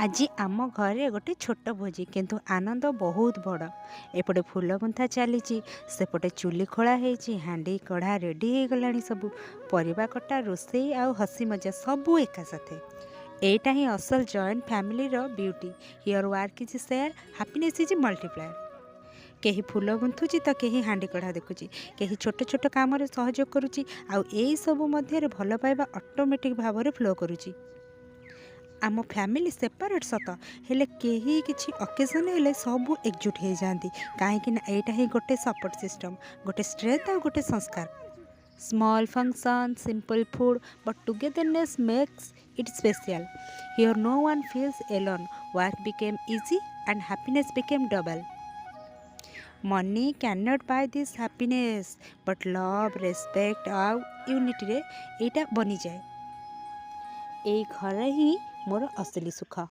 ଆଜି ଆମ ଘରେ ଗୋଟେ ଛୋଟ ଭୋଜି, କିନ୍ତୁ ଆନନ୍ଦ ବହୁତ ବଡ଼। ଏପଟେ ଫୁଲ ଗୁନ୍ଥା ଚାଲିଛି, ସେପଟେ ଚୁଲି ଖୋଳା ହେଇଛି, ହାଣ୍ଡି କଢ଼ା ରେଡ଼ି ହେଇଗଲାଣି ସବୁ। ପରିବା କଟା, ରୋଷେଇ ଆଉ ହସି ମଜା ସବୁ ଏକା ସାଥେ। ଏଇଟା ହିଁ ଅସଲ joint ଫ୍ୟାମିଲିର beauty. Here work is shared, happiness is multiplied. କେହି ଫୁଲ ଗୁନ୍ଥୁଛି ତ କେହି ହାଣ୍ଡି କଢ଼ା ଦେଖୁଛି, କେହି ଛୋଟ ଛୋଟ କାମରେ ସହଯୋଗ କରୁଛି ଆଉ ଏଇସବୁ ମଧ୍ୟରେ ଭଲ ପାଇବା ଅଟୋମେଟିକ୍ ଭାବରେ ଫ୍ଲୋ କରୁଛି। ଆମ ଫ୍ୟାମିଲି ସେପାରେଟ୍ ସତ, ହେଲେ କେହି କିଛି ଅକେଜନ୍ ହେଲେ ସବୁ ଏକଜୁଟ ହେଇଯାଆନ୍ତି, କାହିଁକି ନା ଏଇଟା ହିଁ ଗୋଟେ ସପୋର୍ଟ ସିଷ୍ଟମ୍, ଗୋଟେ ଷ୍ଟ୍ରେନ୍ଥ ଆଉ ଗୋଟେ ସଂସ୍କାର। Small function, simple food, but togetherness makes it special. Here no one feels alone. Work became easy and happiness became double. Money can't buy this happiness, but love, respect ଆଉ ୟୁନିଟିରେ ଏଇଟା ବନିଯାଏ। ଏଇ ଘରେ ହିଁ ମୋର ଅସଲି ସୁଖ।